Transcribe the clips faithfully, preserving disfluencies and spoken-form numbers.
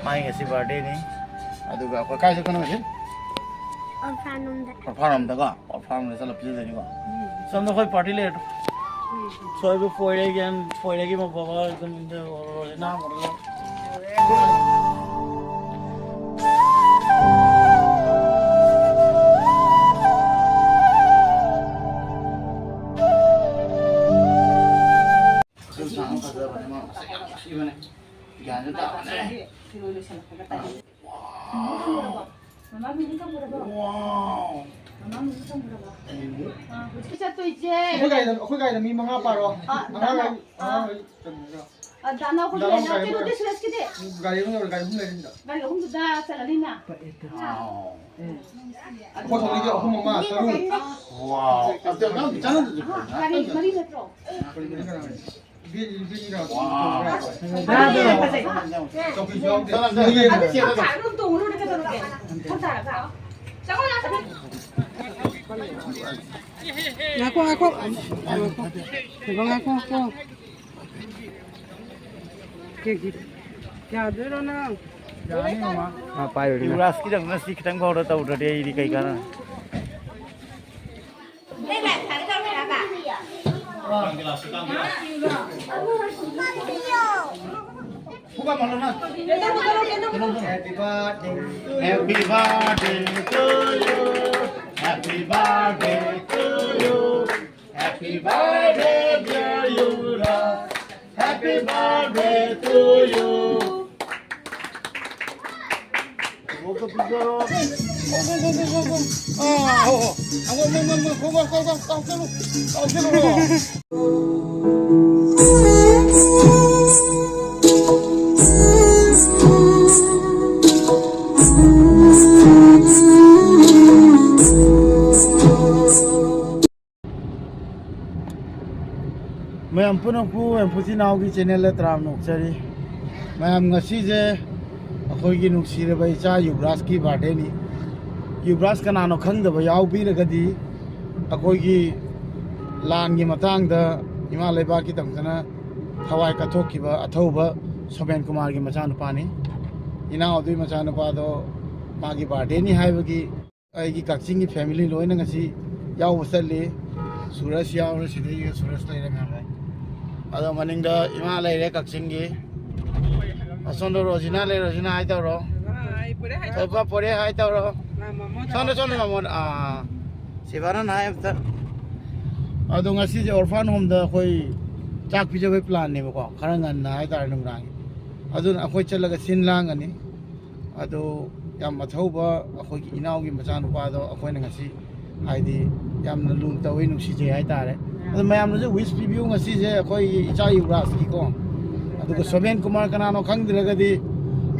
ꯃꯥꯏ ꯉꯁꯤ ꯕꯥꯔꯗꯦꯅꯤ꯫ ꯑꯗꯨꯒ ꯑꯩꯈꯣꯏ ꯀꯥꯏ ꯆꯠꯀꯅꯣ ꯉꯁꯤ? ꯑꯣꯔꯐꯥꯟ ꯔꯣꯝꯗ꯫ ꯑꯣꯔꯐꯥꯟ ꯔꯣꯝꯗꯀꯣ? ꯑꯣꯔꯐꯥꯟ ꯔꯣꯝꯗ ꯆꯠꯂ ꯄꯤꯖꯗꯣꯏꯅꯤꯀꯣ꯫ ꯁꯣꯝꯗ ꯑꯩꯈꯣꯏ ꯄꯥꯔꯇꯤ ꯂꯩꯔꯦ꯫ ꯁꯣꯏꯕ ꯐꯣꯏꯔꯦꯒꯦ, ꯐꯣꯏꯔꯦꯒꯦ ꯃ ꯕꯕꯥ ꯑꯗꯨꯝ ꯔꯣꯂꯤꯅꯥ ꯃꯣꯔꯣ꯫ ꯁꯥꯡ ꯐꯖꯕꯅꯦ, ꯃꯥ ꯃꯁꯛ ꯌꯥꯝ ꯅꯨꯡꯁꯤꯕꯅꯦ꯫ ꯒ꯭ꯌꯥꯟꯁꯨ ꯇꯥꯕꯅꯦ꯫ ꯐꯤꯔꯣꯜ ꯂꯣꯏꯁꯜꯂꯛꯄꯒ ꯇꯥꯏ꯫ ꯃꯃꯥ ꯃꯤꯅꯤ ꯊꯝꯃꯨꯔꯕꯣ? ꯋꯥꯎ꯫ ꯃꯃꯥ ꯃꯤꯅꯤ ꯊꯝꯃꯨꯔꯕꯣ? ꯑꯥ, ꯍꯧꯖꯤꯛꯀꯤ ꯆꯠꯇꯣꯏꯁꯦ꯫ ꯑꯩꯈꯣꯏ ꯒꯥꯔꯤꯗ, ꯑꯩꯈꯣꯏ ꯒꯥꯔꯤꯗ ꯃꯤ ꯃꯉꯥ ꯄꯥꯔꯣ꯫ ꯑꯥ, ꯃꯉꯥ ꯗꯥꯅꯥꯎ꯫ ꯒꯥꯔꯤ, ꯃꯉꯥ ꯑꯥ꯫ ꯒꯥꯔꯤ ꯆꯟꯕꯤꯔꯣ꯫ ꯑꯥ, ꯗꯥꯅꯥꯎ, ꯑꯩꯈꯣꯏ ꯗꯥꯅꯥꯎ ꯂꯩꯅ ꯒꯥꯔꯤ ꯆꯦ ꯑꯃ ꯂꯩꯔꯦ꯫ ꯔꯨꯇꯤ ꯁꯨꯔꯦꯁꯀꯤꯗꯤ? ꯒꯥꯔꯤ ꯑꯍꯨꯝ ꯂꯩꯔꯦ, ꯒꯥꯔꯤ ꯑꯍꯨꯝ ꯂꯩꯔꯦ ꯁꯤꯗ꯫ ꯒꯥꯔꯤ ꯑꯍꯨꯝꯗꯨꯗ ꯆꯠꯂꯅꯤꯅ꯫ ꯋꯥꯎ꯫ ꯑꯩꯈꯣꯏ ꯁꯣꯝꯗꯒꯤ ꯑꯍꯨꯝ ꯑꯃ, ꯇꯔꯨꯛ꯫ ꯋꯥꯎ꯫ ꯑꯗꯨ ꯅꯪ ꯆꯠꯅꯗ꯭ꯔꯁꯨ ꯑꯥ, ꯒꯥꯔꯤ ꯃꯔꯤ ꯅꯠꯇ꯭ꯔꯣ? ꯕꯤꯟ, ꯕꯤꯟꯒ ꯋꯥꯎ꯫ ꯆꯧꯀ꯭ꯔꯤꯁꯨ ꯌꯥꯎꯗꯦ꯫ ꯉꯥꯏꯈꯣ, ꯉꯥꯏꯈꯣ꯫ ꯉꯥꯏꯈꯣ, ꯉꯥꯏꯈꯣ꯫ ꯉꯥꯏꯈꯣ, ꯉꯥꯏꯈꯣ, ꯉꯥꯏꯈꯣ꯫ ꯀꯦ ꯖꯤ ꯌꯥꯗꯣꯏꯔꯣ ꯅꯪ? ꯌꯥꯅꯤ, ꯃꯃꯥ꯫ ꯃꯥ ꯄꯥꯏꯔꯨꯔꯦ꯫ ꯌꯨꯕꯔꯥꯖꯀꯤꯗꯃꯛꯇ ꯁꯤ ꯈꯤꯇꯪ ꯐꯥꯎꯗ ꯇꯧꯗ꯭ꯔꯗꯤ ꯑꯩꯗꯤ ꯀꯩ ꯀꯥꯟꯅ? Happy birthday to you. Happy birthday to you. Happy birthday, dear Yura. Happy birthday to you. ꯃꯌꯥꯝ ꯄꯨꯝꯅꯃꯛꯄꯨ ꯑꯦꯝꯐꯨꯆꯤ ꯅꯥꯎꯒꯤ ꯆꯦꯅꯦꯜꯗ ꯇꯔꯥꯝꯅ ꯑꯣꯛꯆꯔꯤ꯫ ꯃꯌꯥꯝ, ꯉꯁꯤꯁꯦ ꯑꯩꯈꯣꯏꯒꯤ ꯅꯨꯡꯁꯤꯔꯕ ꯏꯆꯥ ꯌꯨꯕꯔꯥꯖꯀꯤ ꯕꯥꯔꯗꯦꯅꯤ꯫ ꯌꯨꯕꯔꯥꯖ ꯀꯅꯥꯅꯣ ꯈꯪꯗꯕ ꯌꯥꯎꯕꯤꯔꯒꯗꯤ, ꯑꯩꯈꯣꯏꯒꯤ ꯂꯥꯟꯒꯤ ꯃꯇꯥꯡꯗ ꯏꯃꯥ ꯂꯩꯕꯥꯛꯀꯤꯗꯃꯛꯇꯅ ꯊꯋꯥꯏ ꯀꯠꯊꯣꯛꯈꯤꯕ ꯑꯊꯧꯕ ꯁꯣꯃꯦꯟ ꯀꯨꯃꯥꯔꯒꯤ ꯃꯆꯥꯅꯨꯄꯥꯅꯤ꯫ ꯏꯅꯥꯎ ꯑꯗꯨꯒꯤ ꯃꯆꯥꯅꯨꯄꯥꯗꯣ ꯃꯥꯒꯤ ꯕꯥꯔꯗꯦꯅꯤ ꯍꯥꯏꯕꯒꯤ ꯑꯩꯒꯤ ꯀꯛꯆꯤꯡꯒꯤ ꯐꯦꯃꯤꯂꯤ ꯂꯣꯏꯅ ꯉꯁꯤ ꯌꯥꯎꯕ ꯆꯠꯂꯤ꯫ ꯁꯨꯔꯖ ꯌꯥꯎꯔꯦ, ꯁꯤꯗꯩ ꯁꯨꯔꯖ ꯂꯩꯔꯦ ꯃꯌꯥꯝ ꯂꯩ꯫ ꯑꯗꯣ ꯃꯅꯤꯡꯗ ꯏꯃꯥ ꯂꯩꯔꯦ ꯀꯛꯆꯤꯡꯒꯤ꯫ ꯑꯁꯣꯝꯗ ꯔꯣꯖꯤꯅꯥ ꯂꯩ, ꯔꯣꯖꯤꯅꯥ ꯍꯥꯏ ꯇꯧꯔꯣ꯫ ꯍꯥꯏ, ꯄꯨꯔꯦ ꯍꯥꯏ ꯇꯧꯔꯣ꯫ ꯊꯣꯏꯕ ꯄꯨꯔꯦ ꯍꯥꯏ ꯇꯧꯔꯣ꯫ ꯃꯥ ꯃꯃꯣ ꯁꯣꯝꯗ, ꯇꯧꯔꯣ꯫ ꯁꯣꯝꯗ ꯃꯃꯣꯟ꯫ ꯑꯥ, ꯁꯤꯕꯥꯅꯟ ꯍꯥꯏ ꯑꯝꯇ꯫ ꯑꯗꯣ ꯉꯁꯤꯁꯦ ꯑꯣꯔꯐꯥꯟ ꯍꯣꯝꯗ ꯑꯩꯈꯣꯏ ꯆꯥꯛ ꯄꯤꯖꯕꯩ ꯄ꯭ꯂꯥꯟꯅꯦꯕꯀꯣ, ꯈꯔ ꯉꯟꯅ ꯍꯥꯏꯇꯥꯔꯦ ꯅꯨꯡꯗꯥꯡꯒꯤ꯫ ꯑꯗꯨꯅ ꯑꯩꯈꯣꯏ ꯆꯠꯂꯒ ꯁꯤꯟ ꯂꯥꯡꯒꯅꯤ꯫ ꯑꯗꯣ ꯌꯥꯝ ꯑꯊꯧꯕ ꯑꯩꯈꯣꯏꯒꯤ ꯏꯅꯥꯎꯒꯤ ꯃꯆꯥꯅꯨꯄꯥꯗꯣ ꯑꯩꯈꯣꯏꯅ ꯉꯁꯤ ꯍꯥꯏꯗꯤ ꯌꯥꯝꯅ ꯂꯨꯅ ꯇꯧꯋꯤ, ꯅꯨꯡꯁꯤꯖꯩ ꯍꯥꯏꯇꯥꯔꯦ꯫ ꯑꯗꯣ ꯃꯌꯥꯝꯅꯁꯨ wish ꯄꯤꯕꯤꯌꯨ꯫ ꯉꯁꯤꯁꯦ ꯑꯩꯈꯣꯏꯒꯤ ꯏꯆꯥ ꯌꯨꯕꯔꯥꯖꯀꯤꯀꯣ, ꯑꯗꯨꯒ ꯁꯣꯕꯦꯟ ꯀꯨꯃꯥꯔ ꯀꯅꯥꯅꯣ ꯈꯪꯗ꯭ꯔꯒꯗꯤ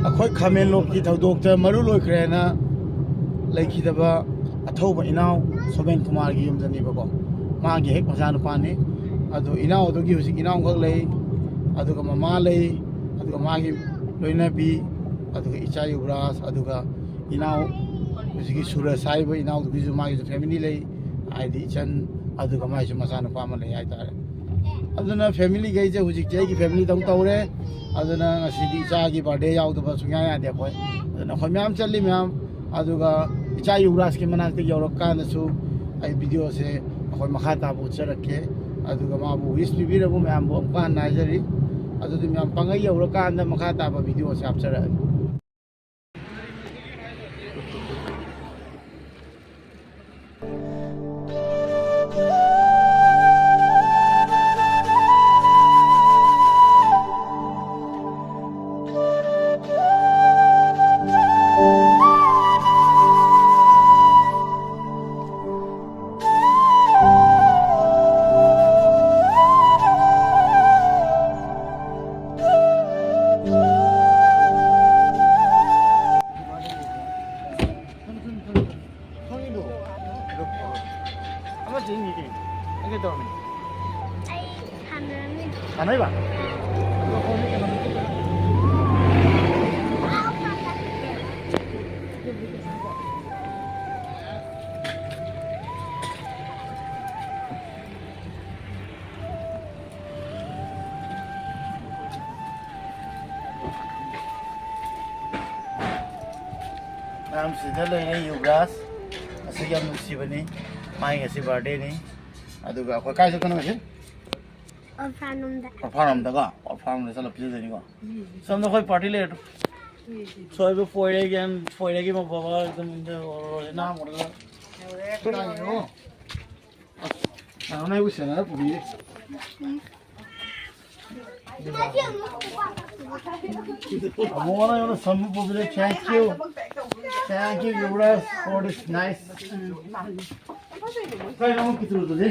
ꯑꯩꯈꯣꯏ ꯈꯥꯃꯦꯟꯂꯣꯛꯀꯤ ꯊꯧꯗꯣꯛꯇ ꯃꯔꯨ ꯂꯣꯏꯈ꯭ꯔꯦꯅ ꯂꯩꯈꯤꯗꯕ ꯑꯊꯧꯕ ꯏꯅꯥꯎ ꯁꯣꯕꯦꯟ ꯀꯨꯃꯥꯔꯒꯤ ꯌꯨꯝꯗꯅꯦꯕꯀꯣ꯫ ꯃꯥꯒꯤ ꯍꯦꯛ ꯃꯆꯥꯅꯨꯄꯥꯅꯤ꯫ ꯑꯗꯣ ꯏꯅꯥꯎꯗꯨꯒꯤ ꯍꯧꯖꯤꯛ ꯏꯅꯥꯎꯈꯛ ꯂꯩ, ꯑꯗꯨꯒ ꯃꯃꯥ ꯂꯩ, ꯑꯗꯨꯒ ꯃꯥꯒꯤ ꯂꯣꯏꯅꯕꯤ, ꯑꯗꯨꯒ ꯏꯆꯥ ꯌꯨꯕꯔꯥꯖ, ꯑꯗꯨꯒ ꯏꯅꯥꯎ ꯍꯧꯖꯤꯛꯀꯤ ꯁꯨꯔꯖ ꯍꯥꯏꯔꯤꯕ ꯏꯅꯥꯎꯗꯨꯒꯤꯁꯨ ꯃꯥꯒꯤꯁꯨ ꯐꯦꯃꯤꯂꯤ ꯂꯩ, ꯍꯥꯏꯗꯤ ꯏꯆꯟ, ꯑꯗꯨꯒ ꯃꯥꯒꯤꯁꯨ ꯃꯆꯥꯅꯨꯄꯥ ꯑꯃ ꯂꯩ ꯍꯥꯏꯇꯥꯔꯦ꯫ ꯑꯗꯨꯅ ꯐꯦꯃꯤꯂꯤꯈꯩꯁꯦ ꯍꯧꯖꯤꯛꯇꯤ ꯑꯩꯒꯤ ꯐꯦꯃꯤꯂꯤꯗꯧ ꯇꯧꯔꯦ꯫ ꯑꯗꯨꯅ ꯉꯁꯤꯗꯤ ꯏꯆꯥꯒꯤ ꯕꯥꯔꯗꯦ ꯌꯥꯎꯗꯕ ꯁꯨꯡꯌꯥ ꯌꯥꯗꯦ ꯑꯩꯈꯣꯏ꯫ ꯑꯗꯨꯅ ꯑꯩꯈꯣꯏ ꯃꯌꯥꯝ ꯆꯠꯂꯤ ꯃꯌꯥꯝ꯫ ꯑꯗꯨꯒ ꯏꯆꯥ ꯌꯨꯕꯔꯥꯖꯀꯤ ꯃꯅꯥꯛꯇ ꯌꯧꯔꯀꯥꯟꯗꯁꯨ ꯑꯩ ꯚꯤꯗꯤꯑꯣꯁꯦ ꯑꯩꯈꯣꯏ ꯃꯈꯥ ꯇꯥꯕ ꯎꯠꯆꯔꯛꯀꯦ꯫ ꯑꯗꯨꯒ ꯃꯥꯕꯨ wish ꯄꯤꯕꯤꯔꯕ ꯃꯌꯥꯝꯕꯨ ꯑꯃꯨꯛꯀ ꯍꯟꯅ ꯍꯥꯏꯖꯔꯤ꯫ ꯑꯗꯨꯗꯤ ꯃꯌꯥꯝ ꯄꯥꯡꯒꯩ ꯌꯧꯔꯀꯥꯟꯗ ꯃꯈꯥ ꯇꯥꯕ ꯚꯤꯗꯤꯑꯣꯁꯦ ꯍꯥꯞꯆꯔꯛꯑꯒꯦ꯫ ꯑꯃ ꯆꯦꯟꯈꯤ ꯀꯩꯅꯣ? ꯅꯪ ꯀꯩ ꯇꯧꯔꯝꯃꯤꯅꯣ? ꯑꯩ ꯁꯥꯟꯅꯔꯝꯃꯤꯅꯦ꯫ ꯁꯥꯟꯅꯩꯕ? ꯑꯗꯣ ꯐꯣꯟꯁꯦ ꯀꯩꯅꯣ? ꯃꯌꯥꯝꯁꯤꯗ ꯂꯩꯔꯦ ꯌꯨꯕ꯭ꯔꯥꯖ꯫ ꯉꯁꯤ ꯌꯥꯝ ꯅꯨꯡꯁꯤꯕꯅꯤ꯫ ꯃꯥꯒꯤ ꯉꯁꯤ ꯕꯥꯔꯗꯦꯅꯤ꯫ ꯑꯗꯨꯒ ꯑꯩꯈꯣꯏ ꯀꯥꯏ ꯆꯠꯀꯅꯣ ꯉꯁꯤ? ꯑꯣꯔꯐꯥꯟ ꯍꯣꯝꯗ꯫ ꯑꯣꯔꯐꯥꯟ ꯍꯣꯝꯗꯀꯣ? ꯑꯣꯔꯐꯥꯟ ꯍꯣꯝꯗ ꯆꯠꯂ ꯄꯤꯖꯗꯣꯏꯅꯤꯀꯣ꯫ ꯁꯣꯝꯗ ꯑꯩꯈꯣꯏ ꯄꯥꯔꯇꯤ ꯂꯩꯔꯦ꯫ ꯁꯣꯏꯕ ꯐꯣꯏꯔꯦꯒꯦ, ꯐꯣꯏꯔꯦꯒꯦ ꯃꯕꯥꯕ ꯑꯗꯨꯝ ꯔꯣꯖꯅꯥ ꯃꯣꯗꯦꯜ꯫ ꯀꯩꯅꯣꯅ ꯑꯩꯕꯨ ꯁꯦꯟꯅꯔ ꯄꯨꯕꯤꯔꯦ꯫ ꯑꯕꯨꯡꯉꯣꯅ ꯑꯩꯉꯣꯟꯗ ꯁꯝꯕ ꯄꯨꯕꯤꯔꯦ꯫ Thank you. Thank you, Yuvraj, for this nice. ꯀꯩꯅꯣ ꯑꯃꯨꯛ ꯄꯤꯊꯣꯔꯛꯄꯁꯦ?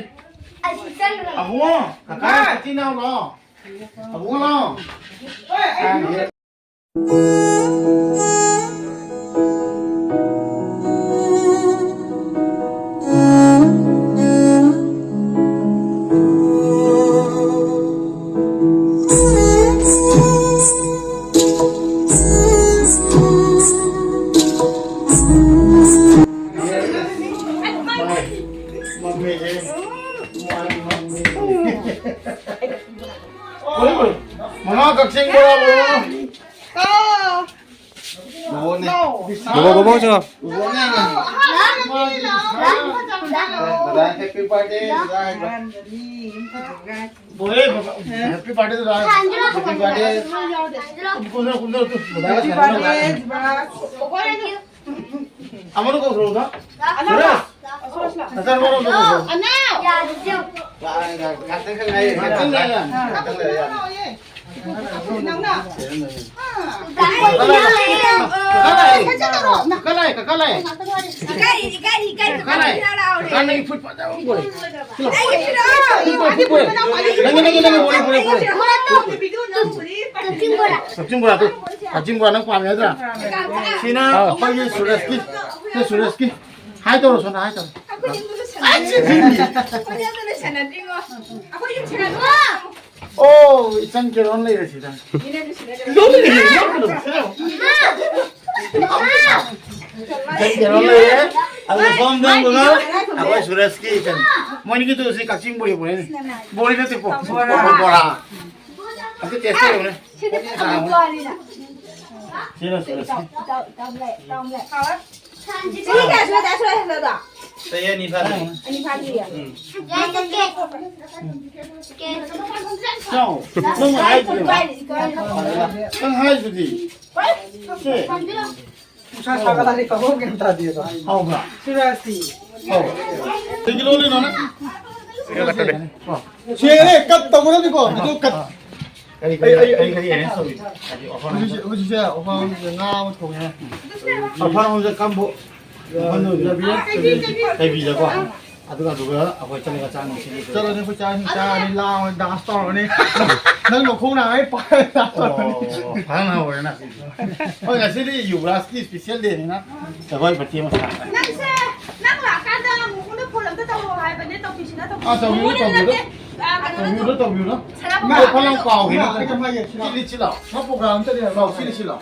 ꯑꯕꯨꯡꯉꯣ, ꯀꯀꯥ, ꯀꯛꯆꯤꯡ ꯂꯥꯛꯑꯣ꯫ ꯑꯕꯨꯡꯉꯣ ꯂꯥꯛꯑꯣ꯫ ꯃꯃꯥ ꯀꯛꯆꯤꯡ ꯕꯣꯔꯥ ꯕꯣꯔꯥ꯫ ꯕꯣꯕꯣꯛ, ꯕꯣꯕꯣꯛ ꯆꯣ꯫ ꯕꯣꯕꯣꯛꯅꯦ꯫ ꯗꯗꯥ, happy birthday, ꯗꯗꯥ꯫ ꯕꯣꯏ, happy birthday, ꯗꯗꯥ꯫ Happy birthday꯫ ꯀꯨꯝꯊꯔꯣ, ꯀꯨꯝꯊꯔꯣ, ꯇꯨ꯫ ꯗꯗꯥꯒ ꯁꯥꯟꯅꯔꯣ꯫ ꯑꯃꯗꯣ ꯀꯧꯊꯣꯔꯛꯎꯗ꯫ ꯁꯨꯔꯦꯁ꯫ ꯅꯆꯥꯅꯨꯄꯥꯗꯣ ꯑꯝꯇ ꯀꯧꯊꯣꯔꯛꯑꯣ꯫ ꯉꯥꯛꯇꯪ ꯈꯛ ꯉꯥꯏꯔꯤ꯫ ꯉꯥꯛꯇꯪ ꯂꯩꯔ ꯌꯥꯅꯤ꯫ ꯉꯥꯛꯇꯪ ꯂꯩꯔ ꯌꯥꯅꯤ꯫ ꯀꯀꯥ ꯂꯥꯛꯑꯦ, ꯀꯀꯥ ꯂꯥꯛꯑꯦ, ꯀꯀꯥ ꯂꯥꯛꯑꯦ꯫ ꯀꯀꯥ ꯂꯥꯛꯑꯦ꯫ ꯀꯀꯥ ꯅꯪꯒꯤ ꯐꯨꯠ ꯐꯖꯕ ꯑꯃ ꯄꯨꯔꯛꯑꯦ꯫ ꯅꯪꯒꯤ, ꯅꯪꯒꯤ, ꯅꯪꯒꯤ, ꯄꯨꯔꯛꯑꯦ, ꯄꯨꯔꯛꯑꯦ, ꯄꯨꯔꯛꯑꯦ꯫ ꯀꯛꯆꯤꯡ ꯕꯣꯔꯥ ꯇꯨ꯫ ꯀꯛꯆꯤꯡ ꯕꯣꯔꯥ ꯅꯪ ꯄꯥꯝꯃꯦ ꯅꯠꯇ꯭ꯔꯥ? ꯁꯤꯅ ꯑꯩꯈꯣꯏꯒꯤ ꯁꯨꯔꯖꯀꯤ, ꯁꯤ ꯁꯨꯔꯖꯀꯤ꯫ ꯍꯥꯏ ꯇꯧꯔꯣ, ꯁꯣꯝꯗ ꯍꯥꯏ ꯇꯧꯔꯣ꯫ ꯑꯣ, ꯏꯆꯟ ꯀꯦꯔꯣꯟ ꯂꯩꯔꯦ ꯁꯤꯗ꯫ ꯏꯆꯟ ꯀꯦꯔꯣꯟ ꯂꯩꯔꯦ꯫ ꯑꯗꯨꯒ ꯁꯣꯝꯗ ꯑꯃꯨꯛꯀ ꯑꯩꯈꯣꯏ ꯁꯨꯔꯖꯀꯤ ꯏꯆꯟ꯫ ꯃꯣꯏꯅꯤꯒꯤꯗꯨ ꯁꯤ ꯀꯛꯆꯤꯡ ꯕꯣꯔꯤ ꯕꯣꯔꯤꯅꯤ꯫ ꯕꯣꯔꯤ ꯅꯠꯇꯦꯀꯣ꯫ ꯕꯣꯔꯥ꯫ ꯑꯝꯇ taste ꯇꯧꯔꯨꯅꯦ꯫ ꯁꯤꯗꯤ ꯐꯖꯅ ꯆꯥꯔꯤꯅ꯫ ꯁꯤꯅ, ꯁꯤꯅ, ꯁꯤ꯫ ꯏꯇꯥꯎ, ꯏꯇꯥꯎ, ꯏꯇꯥꯎ ꯂꯩ, ꯏꯇꯥꯎ ꯂꯩ꯫ ꯆꯍꯤ ꯀꯌꯥ ꯁꯨꯔꯦ, ꯀꯌꯥ ꯁꯨꯔꯦ ꯍꯟꯗꯛꯇꯣ? ꯆꯍꯤ ꯑꯅꯤ ꯐꯥꯗ꯭ꯔꯤ꯫ ꯑꯅꯤ ꯐꯥꯗ꯭ꯔꯤꯌꯦ? ꯎꯝ꯫ ꯆꯥꯎ꯫ ꯅꯪ ꯍꯥꯏꯗꯨꯗꯤ꯫ ꯅꯪ ꯍꯥꯏꯗꯨꯗꯤ꯫ ꯁꯦ꯫ ꯅꯨꯡꯁꯥ ꯁꯥꯒꯠꯂꯛꯑꯗꯤ ꯀꯥꯡꯍꯧ ꯀꯩꯝ ꯇꯥꯗꯦꯗꯣ꯫ ꯍꯥꯎꯕ꯭ꯔꯥ? ꯁꯤꯔꯥꯁꯤ꯫ ꯍꯥꯎ꯫ ꯀꯩ ꯀꯤꯂꯣ ꯂꯩꯅꯣ ꯅꯪ? ꯁꯤꯔꯥꯁꯤ꯫ ꯁꯤꯔꯦ, ꯀꯠ ꯇꯧꯒꯗꯕꯅꯤꯀꯣ꯫ ꯑꯗꯨ ꯀꯠ꯫ ꯀꯔꯤ, ꯑꯩ, ꯑꯩ, ꯑꯩ, ꯀꯔꯤ arrange ꯇꯧꯔꯤ? ꯍꯥꯏꯗꯤ offer ꯍꯧꯖꯤꯛꯁꯦ, ꯍꯧꯖꯤꯛꯁꯦ offer ꯍꯧꯖꯤꯛꯁꯦ ꯉꯥ ꯑꯃ ꯊꯣꯡꯉꯦ꯫ Offer ꯍꯧꯖꯤꯛ ꯀꯝꯕꯨ? ꯂꯩꯕꯤꯔꯛꯇ꯭ꯔꯦ꯫ ꯂꯩꯕꯤꯗꯀꯣ꯫ ꯑꯗꯨꯒ, ꯑꯗꯨꯒ ꯑꯩꯈꯣꯏ ꯆꯠꯂꯒ ꯆꯥꯛ ꯑꯃ ꯁꯤꯟꯕꯤꯔꯒꯦ꯫ ꯆꯠꯂꯅꯤ, ꯑꯩꯈꯣꯏ ꯆꯥꯛ ꯏꯁꯤꯡ ꯆꯥꯔꯅꯤ, ꯂꯥꯡꯉꯅꯤ, dance ꯇꯧꯔꯅꯤ꯫ ꯅꯪ ꯅꯈꯣꯡ ꯅꯥꯉꯩ ꯄꯥꯏꯔ dance ꯇꯧꯔꯅꯤ꯫ ꯑꯣ, ꯐꯖꯅ ꯍꯧꯔꯦꯅ꯫ ꯍꯣꯏ, ꯉꯁꯤꯗꯤ ꯌꯨꯕꯔꯥꯖꯀꯤ special dayꯅꯤꯅ ꯑꯩꯈꯣꯏ ꯃꯇꯦꯛ ꯑꯃ ꯁꯥꯟꯅꯔꯦ꯫ ꯅꯪꯁꯦ, ꯅꯪ ꯂꯥꯛꯀꯥꯟꯗ ꯃꯨꯃꯨꯅ phone ꯑꯝꯇ ꯇꯧꯔꯛꯑꯣ ꯍꯥꯏꯕꯅꯦ, ꯇꯧꯕꯤꯁꯤꯅ ꯇꯧꯕꯤꯁꯤ꯫ ꯑꯥ, ꯇꯧꯕꯤꯔꯣ, ꯃꯨꯃꯨꯅ ꯇꯧꯕꯤꯔꯣ꯫ ꯅꯠꯇꯦ, ꯑꯥ, ꯀꯩꯅꯣꯅ ꯇꯧꯕꯤꯔꯣ꯫ ꯇꯧꯕꯤꯔꯣ꯫ ꯁꯅꯥ ꯃꯥ ꯐꯂꯥꯡ ꯀꯥꯎꯈꯤꯅ꯫ ꯑꯩ ꯀꯩꯅꯣꯝ ꯍꯥꯏꯒꯦ, ꯁꯤꯗ꯫ ꯁꯤꯗꯤ ꯁꯤꯜꯂꯣ꯫ ꯃꯥ program ꯑꯝꯇ ꯂꯩꯔꯝꯃꯣ꯫ ꯂꯥꯎ, ꯁꯤꯗꯤ ꯁꯤꯜꯂꯣ꯫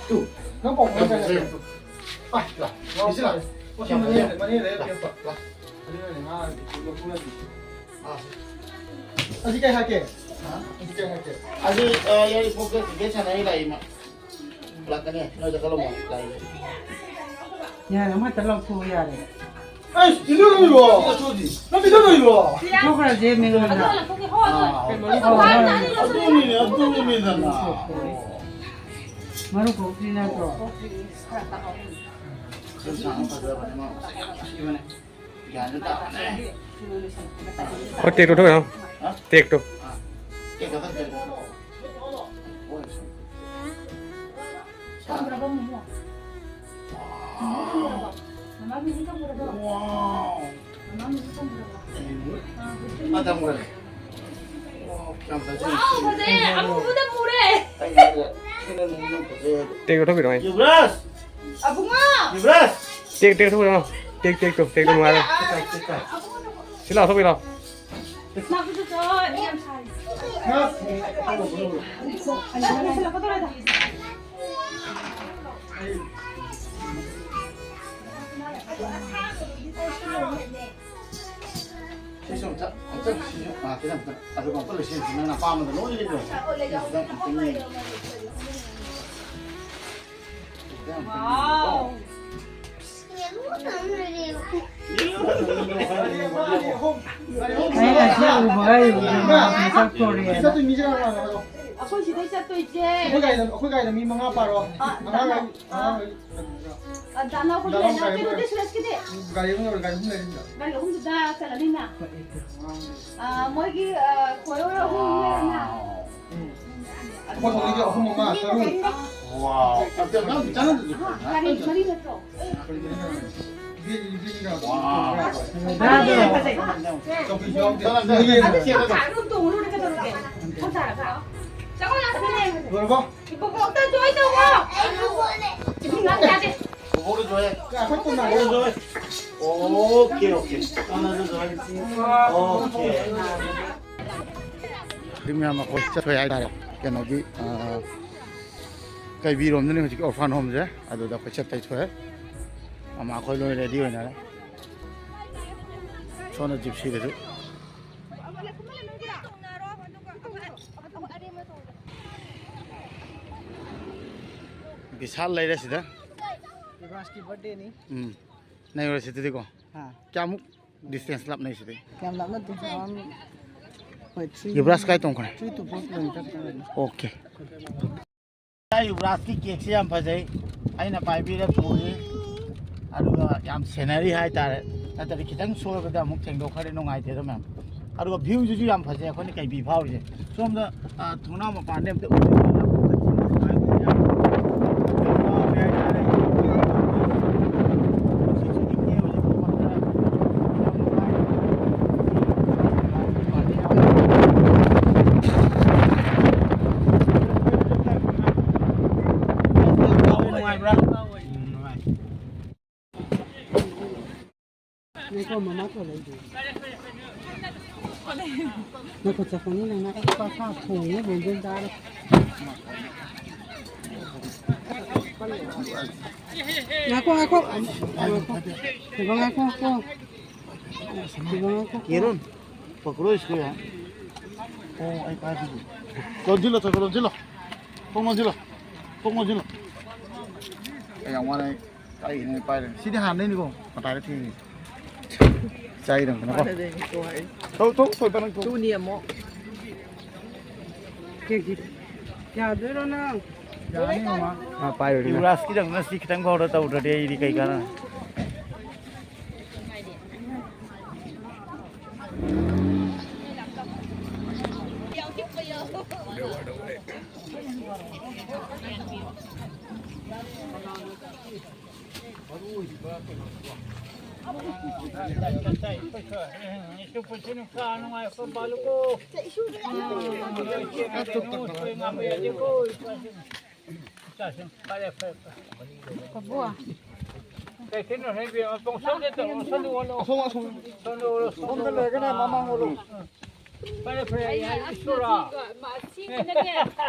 ꯇꯨ꯫ ꯅꯪ program ꯑꯝꯇ ꯂꯩꯔꯝꯃꯣ꯫ ꯄꯥꯏ, ꯂꯥꯎ꯫ ꯁꯤ ꯁꯤꯜꯂꯣ꯫ ꯁꯤ ꯃꯅꯤꯡ, ꯃꯅꯤꯡ ꯂꯩꯔ ꯄꯤꯔꯛꯄ꯫ ꯂꯥꯎ꯫ ꯑꯗꯨꯅꯅꯦ ꯃꯥ ꯂꯧꯊꯣꯛꯅꯗ꯭ꯔꯤꯁꯦ꯫ ꯑꯥ, ꯁꯤ꯫ ꯑꯁꯤ ꯀꯩ ꯍꯥꯏꯔꯛꯀꯦ? ꯍꯥ? ꯑꯁꯤ ꯀꯩ ꯍꯥꯏꯔꯛꯀꯦ? ꯑꯁꯤ, ꯑ, ꯌꯥꯏꯔꯤꯄꯣꯛꯇ ticket ꯁꯥꯟꯅꯔꯤ ꯂꯥꯛꯏ ꯃꯥ꯫ ꯂꯥꯛꯀꯅꯤ, ꯅꯣꯏꯗ ꯀꯜꯂꯝꯃꯣ, ꯂꯥꯛꯏ꯫ ꯌꯥꯔꯦ, ꯑꯃꯠꯇ ꯂꯧꯊꯣꯛꯑꯣ, ꯌꯥꯔꯦ꯫ ꯑꯩꯁ, ꯏꯟꯗꯣ ꯂꯣꯏꯔꯣ? ꯅꯪ ꯏꯟꯗꯣ ꯂꯣꯏꯔꯣ? ꯊꯣꯛꯈ꯭ꯔꯁꯦ, ꯃꯤꯉꯣꯟꯗ꯫ ꯑꯥ, ꯑꯗꯨꯅꯤꯅꯦ, ꯑꯗꯨꯅꯤꯗꯅ꯫ ꯃꯔꯨ ꯀꯣꯛꯇ꯭ꯔꯤ ꯅꯠꯇ꯭ꯔꯣ? ꯈꯔ ꯁꯥꯡꯅ ꯐꯖꯕꯅꯦ, ꯃꯥ ꯃꯁꯛ ꯌꯥꯝ ꯊꯤꯕꯅꯦ꯫ ꯒ꯭ꯌꯥꯟꯁꯨ ꯇꯥꯕꯅꯦ꯫ ꯍꯣꯏ, take ꯇꯣ ꯊꯣꯛꯑꯦ, ꯍꯥ? Take ꯇꯣ꯫ ꯑꯥ, take ꯈꯛꯇꯪ take ꯇꯣ꯫ ꯍꯣꯏ, ꯁꯨꯝ꯫ ꯊꯝꯈ꯭ꯔꯕ ꯃꯣꯃꯣ? ꯊꯝꯈ꯭ꯔꯕ? ꯃꯃꯥ ꯃꯤꯁꯤ ꯊꯝꯈ꯭ꯔꯕ? Wow꯫ ꯃꯃꯥ ꯃꯤꯁꯤ ꯊꯝꯈ꯭ꯔꯕ? ꯊꯝꯈ꯭ꯔꯦ꯫ ꯑꯥ, ꯊꯝꯈ꯭ꯔꯦ꯫ Wow, ꯌꯥꯝ ꯐꯖꯩ꯫ Wow, ꯐꯖꯩꯌꯦ꯫ ꯑꯃꯨꯕꯗ ꯃꯨꯔꯦ꯫ ꯑꯩ ꯍꯥꯏꯁꯦ, ꯁꯤꯅ ꯅꯪ ꯌꯥꯝ ꯐꯖꯩ ꯍꯥꯏꯗꯣ꯫ Take ꯇꯣ ꯊꯣꯛꯄꯤꯔꯣ, ꯑꯩ꯫ ꯌꯨꯕ꯭ꯔꯥꯖ! ꯑꯕꯨꯡꯉꯣ! Yubraj! Take, take ꯊꯣꯛꯄꯤꯔꯣ꯫ Take, take ꯇꯣ, take ꯇꯣ ꯅꯨꯡꯉꯥꯏꯔꯦ꯫ ꯁꯤ ꯂꯥꯎ, ꯊꯣꯛꯄꯤꯔꯣ꯫ ꯃꯥꯕꯨꯁꯨ ꯆꯣ, ꯌꯥꯝ ꯁꯥꯏ꯫ ꯁꯤꯁꯨ ꯑꯝꯇ, ꯑꯝꯇ, ꯁꯤꯁꯨ ꯉꯥꯛꯇ ꯑꯝꯇ, ꯑꯗꯨꯒ ꯑꯝꯇ ꯂꯣꯏꯁꯤꯟꯁꯤ꯫ ꯅꯪꯅ ꯑꯄꯥꯝꯕꯗ ꯂꯣꯏ ꯂꯩꯕꯤꯔꯣ꯫ ꯁꯤꯁꯤꯗ ꯑꯝꯇꯪ ꯌꯦꯡꯒꯦ꯫ ꯑꯩ ꯉꯁꯤ ꯎꯕꯒ ꯃꯁꯛ ꯊꯣꯔꯛꯑꯦ꯫ ꯑꯩꯈꯣꯏ ꯁꯤꯗꯩ ꯆꯠꯇꯣꯏꯁꯦ꯫ ꯑꯩꯈꯣꯏ ꯒꯥꯔꯤꯗ, ꯑꯩꯈꯣꯏ ꯒꯥꯔꯤꯗ ꯃꯤ ꯃꯉꯥ ꯄꯥꯔꯣ꯫ ꯑꯉꯥꯡ, ꯑꯉꯥꯡ, ꯑ, ꯗꯥ ꯅꯥꯎꯕꯒꯤ ꯗꯥ ꯅꯥꯎꯕ ꯂꯩꯔꯦ, ꯒꯥꯔꯤ ꯀꯩꯅꯣꯗꯤ ꯁꯨꯔꯦꯁꯀꯤꯗꯤ? ꯒꯥꯔꯤ ꯑꯍꯨꯝ ꯂꯩꯔꯦ, ꯒꯥꯔꯤ ꯑꯍꯨꯝ ꯂꯩꯔꯦ꯫ ꯒꯥꯔꯤ ꯑꯍꯨꯝꯗꯨꯗ ꯆꯠꯂꯅꯤꯅ? ꯑ, ꯃꯣꯏꯒꯤ, ꯑ, ꯈꯣꯏꯔꯣꯔ ꯑꯍꯨꯝ ꯂꯩꯔꯦꯅ? ꯎꯝ꯫ ꯑꯩꯈꯣꯏ ꯁꯣꯝꯒꯤꯗꯤ ꯑꯍꯨꯝ ꯑꯃ, ꯇꯔꯨꯛ꯫ ꯋꯥꯎ꯫ ꯒꯥꯔꯤ ꯃꯔꯤ ꯅꯠꯇ꯭ꯔꯣ? ꯋꯥꯎ꯫ ꯆꯧꯀꯤꯁꯨ ꯌꯥꯎꯗꯦ꯫ ꯆꯥꯛ ꯑꯗꯨꯝ ꯇꯣꯡꯉꯨꯔꯣ, ꯀꯩꯗꯧꯔꯒꯦ? ꯆꯥꯛ ꯆꯥꯔꯒ? ꯆꯪꯉꯣ, ꯂꯥꯛꯀꯅꯦ꯫ ꯂꯣꯏꯔꯕꯣ? ꯏꯕꯣꯛꯇ ꯖꯣꯏ ꯇꯧꯋꯣ꯫ ꯏꯕꯣꯛꯇ ꯖꯣꯏ꯫ Okay, okay. ꯑꯣꯀꯦ꯫ ꯑꯗꯨ ꯃꯌꯥꯝ ꯑꯩꯈꯣꯏ ꯆꯠꯈ꯭ꯔꯦ ꯍꯥꯏꯇꯥꯔꯦ꯫ ꯀꯩꯅꯣꯒꯤ, ꯑ, ꯀꯩꯕꯤꯔꯣꯝꯗꯅꯤ ꯍꯧꯖꯤꯛꯀꯤ orphan homeꯁꯦ꯫ ꯑꯗꯨꯗ ꯑꯩꯈꯣꯏ ꯆꯠꯇꯩ ꯊꯣꯛꯑꯦ꯫ ꯑꯃ ꯑꯩꯈꯣꯏ ꯂꯣꯏ ready ꯑꯣꯏꯅꯔꯦ꯫ ꯁꯣꯝꯗ ꯖꯤꯞꯁꯤꯗꯁꯨ꯫ ꯕꯤꯁꯥꯜ ꯂꯩꯔꯦ ꯁꯤꯗ꯫ ꯌꯨꯕꯔꯥꯖꯀꯤ birthdayꯅꯤ꯫ ꯎꯝ꯫ ꯅꯩꯔꯨꯔꯁꯤ ꯑꯗꯨꯗꯤꯀꯣ꯫ ꯑꯥ꯫ ꯀꯌꯥꯃꯨꯛ distance ꯂꯥꯞꯅꯩ ꯁꯤꯗꯩ? ꯌꯥꯝ ꯂꯥꯞꯅꯗꯦ꯫ ꯑꯝ, ꯍꯣꯏ, three, ꯌꯨꯕꯔꯥꯖ ꯀꯥꯏ ꯇꯣꯡꯈ꯭ꯔꯦ? Three to four kilometer ꯈꯛꯇꯅꯤ꯫ ꯑꯣꯀꯦ꯫ ꯌꯨꯕꯔꯥꯖꯀꯤ cakeꯁꯦ ꯌꯥꯝ ꯐꯖꯩ꯫ ꯑꯩꯅ ꯄꯥꯏꯕꯤꯔ ꯄꯨꯔꯤ꯫ ꯑꯗꯨꯒ ꯌꯥꯝ ꯁꯦꯟꯅꯔꯤ ꯍꯥꯏꯇꯥꯔꯦ꯫ ꯅꯠꯇ꯭ꯔꯗꯤ ꯈꯤꯇꯪ ꯁꯣꯏꯕꯗ ꯑꯃꯨꯛ ꯊꯦꯡꯗꯣꯛꯈ꯭ꯔꯗꯤ ꯅꯨꯡꯉꯥꯏꯇꯦꯗ ꯃꯌꯥꯝ꯫ ꯑꯗꯨꯒ viewꯁꯤꯁꯨ ꯌꯥꯝ ꯐꯖꯩ ꯑꯩꯈꯣꯏꯅ ꯀꯩꯕꯤ ꯐꯥꯎꯔꯤꯁꯦ꯫ ꯁꯣꯝꯗ, ꯑ, ꯊꯣꯡꯅꯥꯎ ꯃꯄꯥꯟꯗ ꯑꯝꯇ ꯎ-, ꯅꯨꯡꯉꯥꯏꯕ꯭ꯔꯥ? ꯎꯝ, ꯅꯨꯡꯉꯥꯏ꯫ ꯉꯥꯏꯈꯣ, ꯃꯃꯥ ꯀꯣꯜ ꯂꯩꯗꯣꯏꯅꯦ꯫ ꯉꯥꯏꯈꯣ, ꯆꯠꯄꯅꯤ ꯅꯪꯅ꯫ ꯑꯩ ꯄꯥꯁꯥ ꯊꯣꯡꯉꯦ, ꯕꯣꯟꯗꯦꯟ ꯆꯥꯔꯦ꯫ ꯉꯥꯏꯈꯣ, ꯉꯥꯏꯈꯣ꯫ ꯉꯥꯏꯈꯣ, ꯉꯥꯏꯈꯣ, ꯉꯥꯏꯈꯣ꯫ ꯉꯥꯏꯈꯣ, ꯉꯥꯏꯈꯣ꯫ ꯌꯦꯔꯨꯝ? ꯄꯀꯣꯔꯥ ꯏꯁꯀ꯭ꯋꯦꯔ꯫ ꯑꯣ, ꯑꯩ ꯄꯥꯏꯕꯤꯒꯦ꯫ ꯂꯣꯟꯁꯤꯜꯂꯣ, ꯆꯠꯈ꯭ꯔꯣ, ꯂꯣꯟꯁꯤꯜꯂꯣ꯫ ꯊꯣꯡ ꯂꯣꯟꯁꯤꯜꯂꯣ꯫ ꯊꯣꯡ ꯂꯣꯟꯁꯤꯜꯂꯣ꯫ ꯌꯥꯝ ꯋꯥꯅ ꯑꯩ ꯀꯥꯏꯒꯤꯅꯣ ꯄꯥꯏꯔꯦ꯫ ꯁꯤꯗꯤ ꯍꯥꯟꯅꯗꯩꯅꯤꯀꯣ ꯃꯇꯥꯏꯗ ꯊꯦꯡꯉꯤꯁꯦ꯫ ꯆꯥꯏꯗꯅꯀꯣ꯫ ꯍꯥꯟꯅꯗꯩꯅꯤ ꯇꯣ ꯍꯥꯏ꯫ ꯊꯧ, ꯊꯧ, ꯊꯣꯏꯕ ꯅꯪ ꯊꯧ꯫ ꯇꯨꯅꯤ ꯑꯃꯨꯛ꯫ ꯀꯦꯛꯁꯤ ꯌꯥꯗꯣꯏꯔꯣ ꯅꯪ? ꯌꯥꯅꯤ, ꯃꯃꯥ꯫ ꯃꯥ ꯄꯥꯏꯔꯣꯏ꯫ ꯌꯨꯕꯔꯥꯖꯀꯤꯗꯪꯅ ꯁꯤ ꯈꯤꯇꯪ ꯐꯥꯎꯗ ꯇꯧꯗ꯭ꯔꯗꯤ ꯑꯩꯗꯤ ꯀꯩ ꯀꯥꯟꯅ꯫ ꯐꯔꯦ, ꯐꯔꯦ, ꯐꯔꯦ꯫ ꯀꯩꯊꯦꯜ ꯍꯩꯕꯤ ꯑꯃ ꯄꯣꯡꯁꯣꯟꯗ ꯇꯧꯔꯣ, ꯁꯣꯝꯗ ꯑꯣꯜꯂꯣ꯫ ꯑꯁꯣꯝ, ꯑꯁꯣꯝ꯫ ꯁꯣꯝꯗ ꯑꯣꯜꯂꯣ, ꯁꯣꯝꯗ ꯁꯣꯝꯗ ꯑꯣꯜꯂꯣ꯫ ꯂꯩꯔꯒꯅ ꯃꯃꯥꯡ ꯑꯣꯜꯂꯣ꯫ ꯐꯔꯦ, ꯐꯔꯦ, ꯑꯩꯅ ꯌꯥꯏ, ꯑꯁ ꯏꯁꯣꯔ꯫ ꯁꯤꯒ-, ꯃ-, ꯁꯤꯒꯤꯅꯅꯦ,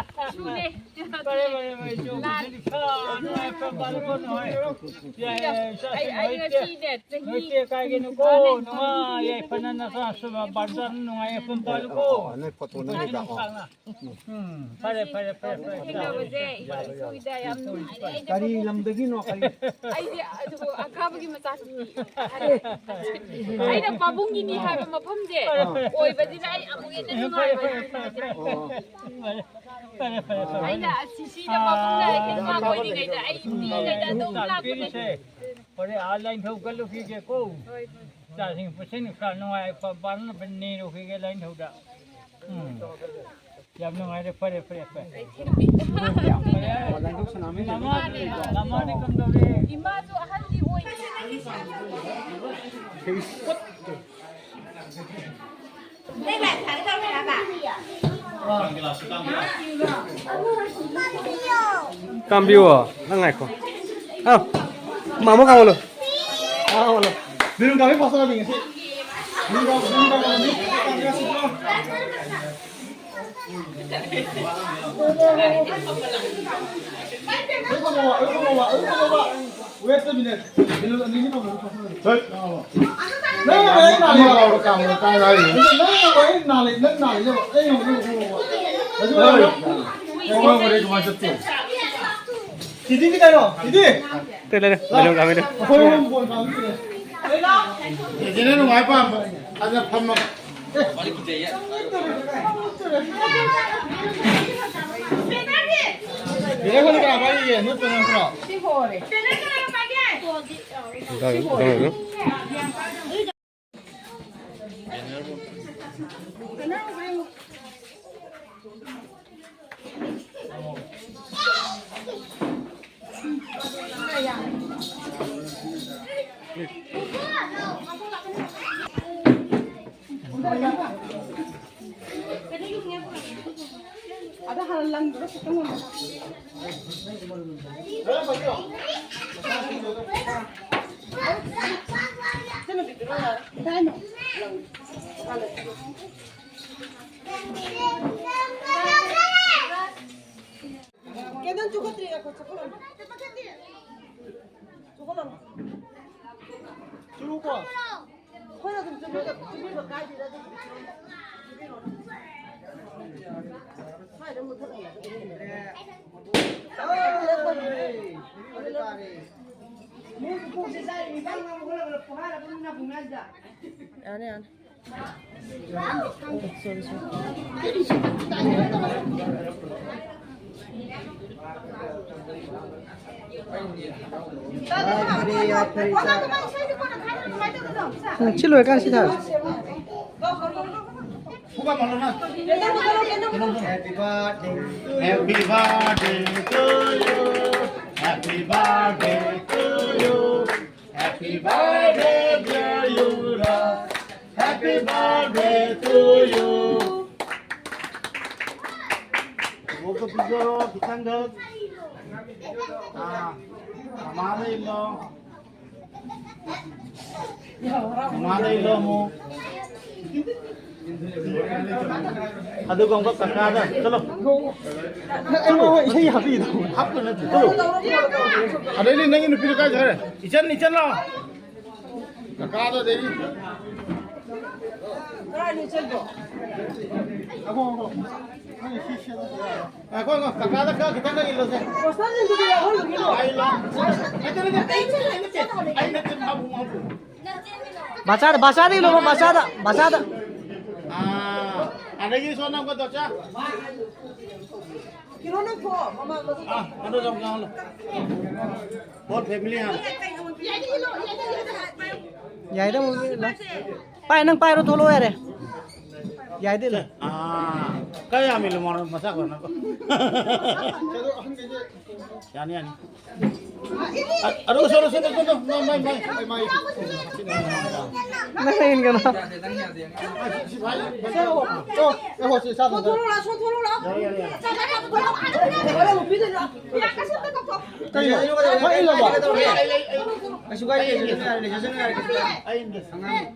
ꯁꯨꯅꯦ꯫ ꯐꯔꯦ, ꯐꯔꯦ, ꯐꯔꯦ, ꯏꯁꯣꯔ, ꯂꯥꯟ-, ꯏꯁꯣꯔ, ꯅꯨꯡꯉꯥꯏ ꯌꯥꯏꯐꯕ ꯄꯥꯜꯂꯨꯀꯣ, ꯅꯨꯡꯉꯥꯏ꯫ ꯌꯥꯏ, ꯌꯥꯏ, ꯏꯆꯥꯁꯤꯡ ꯑꯩ, ꯑꯩ ꯅꯣꯏ ꯏꯆꯦ, ꯉꯁꯤꯅꯦ, ꯆꯍꯤ ꯅꯣꯏ ꯏꯆꯦ ꯀꯥꯏꯒꯤꯅꯨꯀꯣ, ꯅꯨꯡꯉꯥꯏ ꯌꯥꯏꯐꯅ ꯅꯆꯥ ꯁꯨꯃ ꯕꯥꯔꯖꯟ ꯅꯨꯡꯉꯥꯏ ꯌꯥꯏꯐꯅ ꯄꯥꯜꯂꯨꯀꯣ꯫ ꯑꯣ, ꯅꯣꯏ ꯐꯣꯇꯣ ꯅꯝꯃꯤꯕ? ꯅꯨꯡꯉꯥꯏ ꯑꯣ꯫ ꯅꯨꯡꯁꯥꯡꯅ꯫ ꯎꯝ, ꯐꯔꯦ, ꯐꯔꯦ, ꯐꯔꯦ, ꯐꯔꯦ꯫ ꯊꯦꯡꯅꯕꯁꯦ ꯏꯆꯥ ꯏꯁꯨꯒꯤꯗ ꯌꯥꯝ ꯅꯨꯡꯉꯥꯏꯔꯦ꯫ ꯑꯩꯅ ꯀꯔꯤ ꯄꯥꯕꯨꯡ-, ꯂꯝꯗꯒꯤꯅꯣ? ꯀꯔꯤ? ꯑꯩꯗꯤ ꯑꯗꯨ ꯑꯀꯥꯕꯒꯤ ꯃꯆꯥꯅꯨꯄꯤ꯫ ꯑꯩꯅ ꯄꯥꯕꯨꯡꯒꯤꯅꯤ ꯍꯥꯏꯕ ꯃꯐꯝꯁꯦ ꯑꯣꯏꯕꯁꯤꯅ ꯑꯩ ꯑꯃꯨꯛ ꯍꯦꯟꯅ ꯅꯨꯡꯉꯥꯏꯕ꯫ ꯑꯣ꯫ ꯐꯔꯦ, ꯐꯔꯦ, ꯐꯔꯦ꯫ ꯑꯩꯅ ꯁꯤꯁꯤꯅ ꯄꯥꯕꯨꯡꯅ ꯍꯦꯛ ꯃꯥ ꯑꯣꯏꯔꯤꯉꯩꯗ ꯑꯩ ꯄꯤꯛꯏꯉꯩꯗ ꯑꯗꯨꯝ ꯂꯥꯛꯄꯅꯦ꯫ ꯂꯥꯛꯄꯤꯔꯤꯁꯦ꯫ ꯍꯣꯔꯦꯟ ꯑꯥ ꯂꯥꯏꯅꯤꯡꯊꯧ ꯀꯠꯂꯨꯈꯤꯒꯦꯀꯣ꯫ ꯍꯣꯏ, ꯍꯣꯏ꯫ ꯏꯆꯥꯁꯤꯡ ꯄꯨꯟꯁꯤ ꯅꯨꯡꯁꯥ ꯅꯨꯡꯉꯥꯏ ꯄꯥ-, ꯄꯥꯟꯅꯕ ꯅꯤꯔꯨꯈꯤꯒꯦ ꯂꯥꯏꯅꯤꯡꯊꯧꯗ꯫ ꯎꯝ꯫ ꯌꯥꯝ ꯅꯨꯡꯉꯥꯏꯔꯦ, ꯐꯔꯦ, ꯐꯔꯦ, ꯐꯔꯦ꯫ ꯐꯔꯦ꯫ ꯂꯃꯥꯗꯤ, ꯂꯃꯥꯗꯤ ꯀꯝꯗꯧꯔꯤ? ꯏꯃꯥꯁꯨ ꯑꯍꯜꯗꯤ ꯑꯣꯏꯗ꯭ꯔꯤ꯫ ꯀꯥꯝꯕꯤꯌꯣ, ꯅꯪ ꯉꯥꯏꯈꯣ꯫ ꯑꯥ, ꯃꯥꯃꯣ ꯀꯥꯝꯍꯜꯂꯣ꯫ ꯀꯥꯝꯍꯜꯂꯣ꯫ ꯌꯦꯔꯨꯝ ꯀꯥꯝꯕꯤ ꯐꯥꯁꯇ ꯀꯥꯝꯕꯤ ꯉꯁꯤ꯫ ꯌꯦꯔꯨꯝ ꯀꯥꯝ-, ꯌꯦꯔꯨꯝ ꯀꯥꯝꯕꯤ ꯉꯁꯤ꯫ Wait a minute. ꯅꯪ ꯅꯥꯔꯦ, ꯅꯪ ꯅꯥꯔꯦ꯫ ꯅꯪ ꯅꯥꯔꯦ, ꯅꯪ ꯅꯥꯔꯦ꯫ ꯁꯤꯗꯤꯗꯤ ꯀꯩꯅꯣ? ꯁꯤꯗꯤ? ꯂꯩ, ꯂꯩ, ꯂꯩ꯫ ꯂꯩ, ꯂꯩ, ꯂꯩ꯫ ꯑꯩꯈꯣꯏ ꯑꯍꯨꯝ ꯕꯣꯜ ꯁꯥꯟꯅꯁꯤꯅꯦ꯫ ꯆꯦꯆꯦꯅ ꯅꯨꯡꯉꯥꯏ ꯄꯥꯝꯕ꯫ ꯑꯗꯨꯅ ꯐꯝꯃꯒ꯫ ꯆꯦꯆꯦ, ꯑꯩꯈꯣꯏꯗꯤ ꯀꯅꯥ ꯄꯥꯏꯔꯤꯒꯦ? ꯅꯣꯏ ꯄꯦꯅꯥꯜꯇꯤꯔꯣ? ꯁꯤ ꯍꯣꯔꯦ꯫ ꯄꯦꯅꯥꯜꯇꯤ ꯀꯅꯥꯅ ꯄꯥꯏꯒꯦ? ꯗꯥ, ꯗꯥ, ꯗꯥ꯫ ꯑꯗ ꯍꯥꯟꯅ ꯂꯪꯗꯨꯗ ꯈꯤꯇꯪ ꯑꯣꯏꯅ꯫ ꯀꯩꯅꯣ ꯆꯨꯈꯠꯇ꯭ꯔꯤ, ꯉꯥꯏꯈꯣ, ꯆꯨꯈꯠꯂꯝꯃꯣ꯫ ꯆꯨꯈꯠꯂꯝꯃꯣ꯫ ꯆꯨꯀꯣ꯫ ꯑꯩꯈꯣꯏꯅ ꯑꯗꯨꯝ ꯆꯨꯕꯤꯕ, ꯆꯨꯕꯤꯕ ꯀꯥꯏꯗꯦꯗ ꯑꯗꯨꯝ꯫ ꯁ꯭ꯋꯥꯏꯗ ꯃꯨꯊꯠꯂꯝꯃꯣ꯫ ꯌꯥꯅꯤ, ꯌꯥꯅꯤ꯫ ꯁꯤ ꯂꯣꯏꯔꯀꯥꯟ ꯁꯤ ꯊꯥꯔꯁꯤ꯫ Happy birthday to you. Happy birthday to you. Happy birthday, dear Yura. Happy birthday to you. ꯃꯣꯞꯇꯣ ꯄꯤꯖꯔꯣ, ꯈꯤꯇꯪꯗ꯫ ꯑꯥ, ꯃꯃꯥꯗ ꯏꯜꯂꯣ꯫ ꯃꯃꯥꯗ ꯏꯜꯂꯣ ꯑꯃꯨꯛ꯫ ꯑꯗꯨꯒ ꯑꯃꯨꯛꯀ ꯀꯀꯥꯗ ꯆꯠꯂꯣ꯫ ꯏꯁꯩ ꯍꯥꯞꯄꯤꯗꯣ꯫ ꯍꯥꯞꯄ ꯅꯠꯇꯦ, ꯆꯠꯂꯣ꯫ ꯑꯗꯩꯗꯤ ꯅꯪꯒꯤ ꯅꯨꯄꯤꯗꯣ ꯀꯥꯏ ꯆꯠꯈ꯭ꯔꯦ? ꯏꯆꯟ, ꯏꯆꯟ ꯂꯥꯛꯑꯣ꯫ ꯀꯀꯥꯗ ꯑꯗꯩꯗꯤ꯫ ꯉꯥꯏꯈꯣ, ꯉꯥꯏꯈꯣ, ꯀꯀꯥꯗ ꯈꯔ ꯈꯤꯇꯪꯒ ꯏꯜꯂꯨꯁꯦ꯫ ꯄꯥꯏ ꯏꯜꯂꯣ꯫ ꯅꯠꯇꯦ, ꯅꯠꯇꯦ, ꯑꯩ ꯅꯠꯇꯦ, ꯑꯩ ꯅꯠꯇꯦ, ꯑꯩ ꯅꯠꯇꯦ, ꯃꯥꯕꯨ, ꯃꯥꯕꯨ꯫ ꯕꯆꯥꯗ, ꯕꯆꯥꯗ ꯏꯜꯂꯣꯕ, ꯕꯆꯥꯗ, ꯕꯆꯥꯗ꯫ ꯑꯥ, ꯑꯗꯒꯤ ꯁꯣꯝ ꯅꯝꯒꯗꯣ, ꯆꯥ꯫ ꯀꯩꯅꯣ ꯅꯪ ꯊꯣꯛꯑꯣ, ꯃꯃꯥꯡꯗ꯫ ꯑꯥ, ꯑꯗꯨ ꯆꯪꯉꯣ, ꯆꯪꯉꯣ꯫ ꯍꯣꯜ ꯐꯦꯃꯤꯂꯤ ꯍꯥꯟꯅ꯫ ꯌꯥꯏꯗ, ꯑꯃꯨꯛ ꯏꯜꯂꯣ꯫ ꯄꯥꯏ, ꯅꯪ ꯄꯥꯏꯔꯣ, ꯊꯣꯛꯂꯛꯑꯣ ꯌꯥꯔꯦ꯫ ꯌꯥꯏꯗ ꯏꯜꯂꯣ꯫ ꯑꯥ, ꯀꯌꯥꯝ ꯏꯜꯂꯣ, ꯃꯆꯥ ꯈꯣꯏꯅꯀꯣ꯫ ꯌꯥꯅꯤ, ꯌꯥꯅꯤ꯫ ꯑ-, ꯑꯗꯨꯒ ꯁꯣꯝꯗ, ꯁꯣꯝꯗ, ꯁꯣꯝꯗ, ꯃꯥꯏ, ꯃꯥꯏ, ꯃꯥꯏ꯫ ꯅꯪ ꯏꯟꯒꯅꯣ꯫ ꯀꯩꯅꯣ? ꯃꯥꯏ ꯏꯜꯂꯕꯣ? ꯀꯩꯁꯨ ꯀꯥꯏꯗꯦ, ꯂꯩꯖꯁꯅꯨ ꯌꯥꯔꯦ, ꯂꯩꯖꯁꯅꯨ ꯌꯥꯔꯦ, ꯀꯩꯁꯨ ꯀꯥꯏꯗꯦ꯫ ꯑꯉꯥꯡ꯫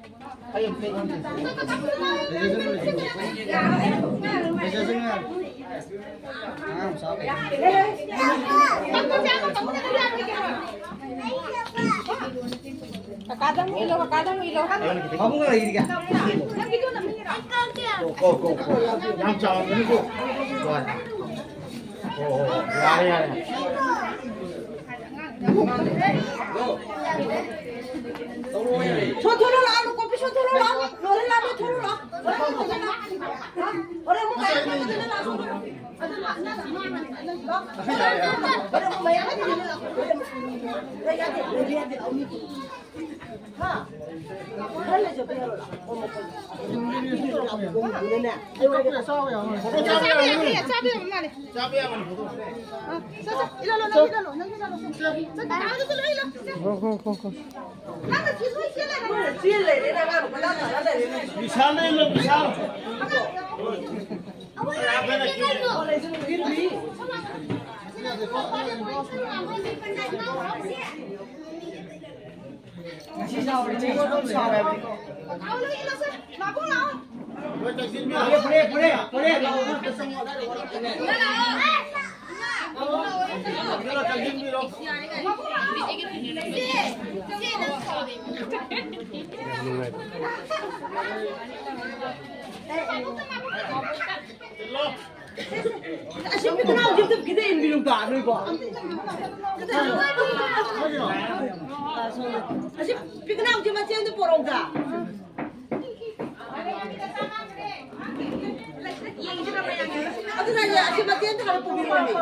ꯀꯀꯥꯗꯪ ꯏꯜꯂꯣ, ꯀꯀꯥꯗꯪ ꯏꯜꯂꯣ꯫ ꯃꯕꯨꯡ ꯂꯩꯔꯤꯒ꯫ ꯀꯣ, ꯀꯣ, ꯀꯣ, ꯀꯣ꯫ ꯌꯥꯝ ꯆꯥꯎꯔꯝꯒꯅꯤꯀꯣ꯫ ꯍꯣꯏ꯫ ꯑꯣ, ꯑꯣ, ꯌꯥꯔꯦ, ꯌꯥꯔꯦ꯫ ꯁꯣꯟꯊꯣꯔꯛꯑꯣ, ꯂꯥꯛꯑꯣ, ꯀꯣꯄꯤ ꯁꯣꯟꯊꯣꯔꯛꯑꯣ, ꯂꯥꯛꯑꯣ꯫ ꯂꯣꯏꯔꯦ, ꯂꯥꯛꯑꯣ, ꯊꯣꯔꯛꯑꯣ, ꯂꯥꯛꯑꯣ꯫ ꯍꯣꯔꯦꯟ ꯑꯃꯨꯛ ꯃꯌꯥꯝ ꯄꯨꯟꯅ ꯂꯥꯛꯑꯣ꯫ ꯍꯣꯔꯦꯟ ꯑꯃꯨꯛ ꯃꯌꯥꯝ ꯄꯨꯟꯅ ꯂꯥꯛꯑꯣ꯫ ꯌꯥꯗꯦ, ꯌꯥꯗꯦ, ꯌꯥꯗꯦ, ꯂꯥꯛꯑꯣ, ꯃꯤ꯫ ꯍꯥ? ꯈꯔ ꯂꯩꯖꯕ ꯌꯥꯔꯣꯏ, ꯂꯥꯛꯑꯣ, ꯀꯣꯝꯃꯣ, ꯀꯣꯝꯃꯣ꯫ ꯆꯥꯕ ꯌꯥꯕ, ꯆꯥꯕ ꯌꯥꯕ ꯃꯥꯜꯂꯦ꯫ ꯆꯥꯕ ꯌꯥꯕꯅꯤ, ꯐꯣꯇꯣ꯫ ꯑ, ꯆꯠ, ꯆꯠ, ꯏꯜꯂꯣ, ꯏꯜꯂꯣ, ꯅꯪ ꯏꯜꯂꯣ, ꯅꯪ ꯏꯜꯂꯣ, ꯅꯪ ꯏꯜꯂꯣ꯫ ꯆꯠ, ꯆꯠ, ꯆꯠ, ꯏꯜꯂꯣ, ꯏꯜꯂꯣ, ꯏꯜꯂꯣ꯫ ꯍꯣ, ꯍꯣ, ꯍꯣ, ꯍꯣ꯫ ꯅꯪꯅ ꯆꯦꯜꯂꯣ, ꯆꯦꯜꯂꯣ, ꯅꯪꯅ꯫ ꯆꯦꯜ ꯂꯩꯔꯦ, ꯅꯪ ꯑꯉꯥꯡ ꯃꯆꯥ ꯇꯥꯟꯅ ꯂꯩꯔꯦ, ꯅꯪ꯫ ꯕꯤꯁꯥꯜꯗ ꯏꯜꯂꯣ, ꯕꯤꯁꯥꯜ꯫ ꯉꯁꯤ ꯁꯥꯎꯔꯗꯤ ꯆꯍꯤ ꯆꯨꯞꯄ ꯑꯗꯨꯝ ꯁꯥꯎꯋꯦ ꯍꯥꯏꯕꯅꯤꯀꯣ꯫ ꯂꯣꯏ ꯆꯪꯁꯤꯟꯕꯤꯔꯣ꯫ ꯐꯔꯦ, ꯐꯔꯦ, ꯐꯔꯦ, ꯐꯔꯦ꯫ ꯂꯣꯏ ꯆꯪꯁꯤꯟꯕꯤꯔꯣ꯫ ꯑꯁꯤ ꯄꯤꯛꯅꯥꯎꯁꯦ ꯑꯝꯇ ꯈꯤꯇ ꯏꯟꯕꯤꯔꯨꯗ ꯅꯣꯏꯕꯣ꯫ ꯑꯁꯤ ꯄꯤꯛꯅꯥꯎꯁꯦ ꯃꯆꯦ ꯑꯝꯇ ꯄꯣꯔꯛꯎꯗ꯫ ꯑꯗꯨꯅ ꯑꯁꯤ ꯃꯆꯦ ꯑꯝꯇ ꯈꯔ ꯄꯨꯕꯤꯔꯣꯅꯦ꯫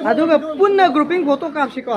ꯑꯗꯨꯒ ꯄꯨꯟꯅ grouping photo ꯀꯥꯞꯁꯤꯀꯣ꯫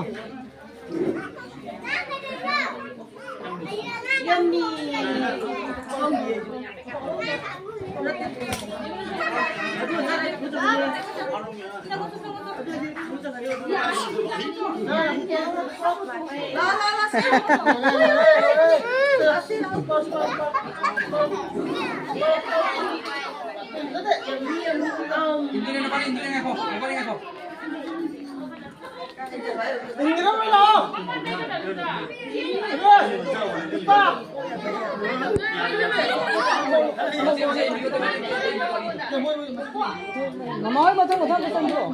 ꯃꯃꯥ ꯍꯣꯏ ꯃꯊꯪ ꯃꯊꯪ ꯃꯊꯪ ꯊꯣꯛꯑꯣ꯫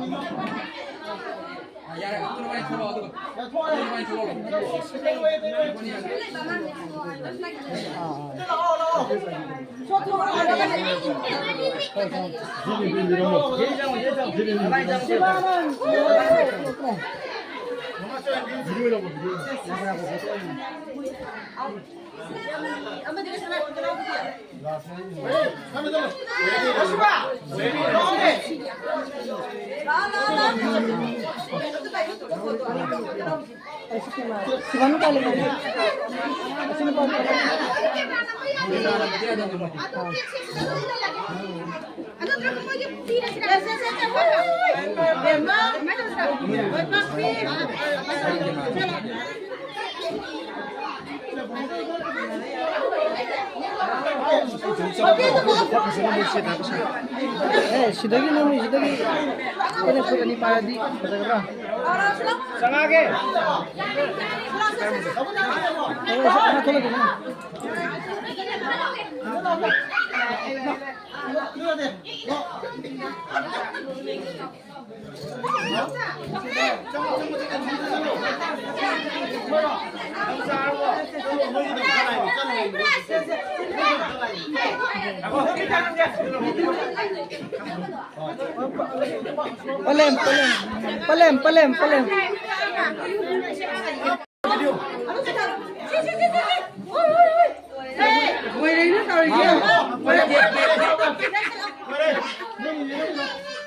ꯑꯦ, ꯁꯤꯗꯒꯤ ꯅꯪ ꯁꯤꯗꯒꯤ ꯑꯩꯈꯣꯏꯅ ꯐꯨꯠ ꯑꯅꯤ ꯄꯥꯏꯔꯗꯤ ꯐꯖꯒꯗ꯭ꯔꯥ? ꯆꯪꯉꯛꯑꯒꯦ꯫ ꯑꯣ, ꯁꯤ ꯑꯃ ꯊꯣꯛꯂꯛꯀꯦ, ꯅꯪ꯫ ꯄꯂꯦꯝ, ꯄꯂꯦꯝ, ꯄꯂꯦꯝ, ꯄꯂꯦꯝ, ꯄꯂꯦꯝ꯫